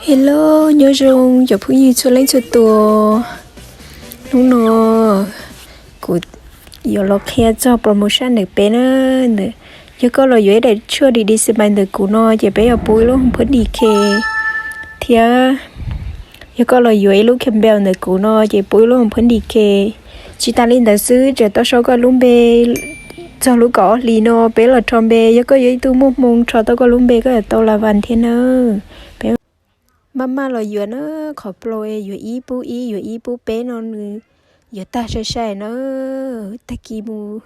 Hello, nyob zoo cov phooj ywg txhua leej txhua tus. Hnub no kuv yuav los qhia txog promotion ntawm peb na. Yog koj los yuav ib daim tshuaj D D C ntawm kuv no ces peb yuav pub ib lub hoo phab D K, thiab yog koj los yuav ib lub Campbell ntawm kuv no ces pub ib lub hoo phab D K. Tsis tas li ntawd xwb, tseem tau sau koj lub npe txog lub kaum ob hlis no peb los rho npe. Yog koj yog ib tug muaj hmoo, rho tau koj lub npe koj yuav tau las vas thiab nawb. Maj maj los yuav na, qhov plaub yuav ib pub ib, yuav ib pub peb no nws yuav tag sai sai na. Tag kis mus,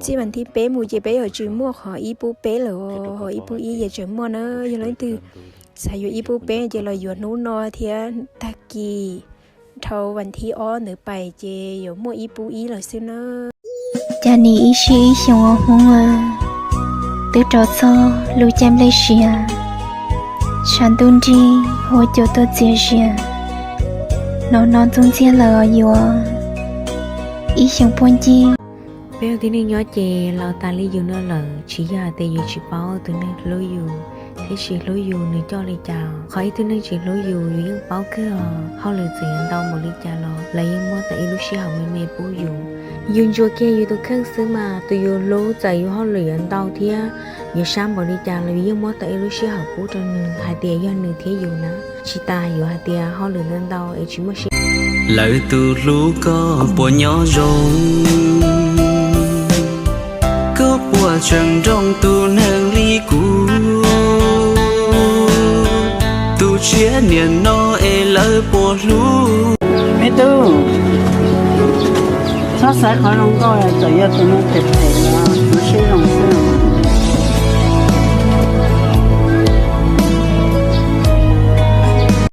txij vas thib peb mus ces peb yuav tsis muaj qhov ib pub peb lawm, qhov ib pub ib yuav tseem muaj na. Yog leej twg xav yuav ib pub peb ces los yuav hnub no thiab tag kis dhau vas thib ob ntawd pais ces yuav muaj ib pub ib lawm xwb na. Cas nim ib sij ib xyoos ua Hmoob, twb rau txog lub caij nplej siav, tshav ntuj nrig, huab cua tuaj txias zias, no no ntxooj ntxiag lawm os yuav, ib xyoos puag ncig. Peb ua tib neeg nyob ces laus tas li yus no lawm, tsis yog hais tias yus tsis paub tus neeg hlub yus thiab tsis hlub yus nws coj li cas. Qhov ib tug neeg tsis hlub yus, yus yeej paub kawg os. Hauj lwm txawm yuav ntau npaum li cas los lawv yeej muab tau ib lub sij hawm me me pub yus. Yus ntsuas kiag yus tus kheej xwb mas tus yus hlub txawm yus hauj lwm yuav ntau thiab yuav sab npaum li cas los yus yeej muab tau ib lub sij hawm pub rau nws hais tias yog nws thiab yus na. Tsis tas yuav hais tias hauj lwm ntau ntau es tsis muaj sij. Lawv tus hlub koj puas nyob zoo, koj puas tseem nrog tus neeg li kuv, tus tshiab niam no es lawv puas hlub. Me tub, txhob xaiv qhov zoo nkauj, txawm yog tus neeg phem phem los kuv siab zoo.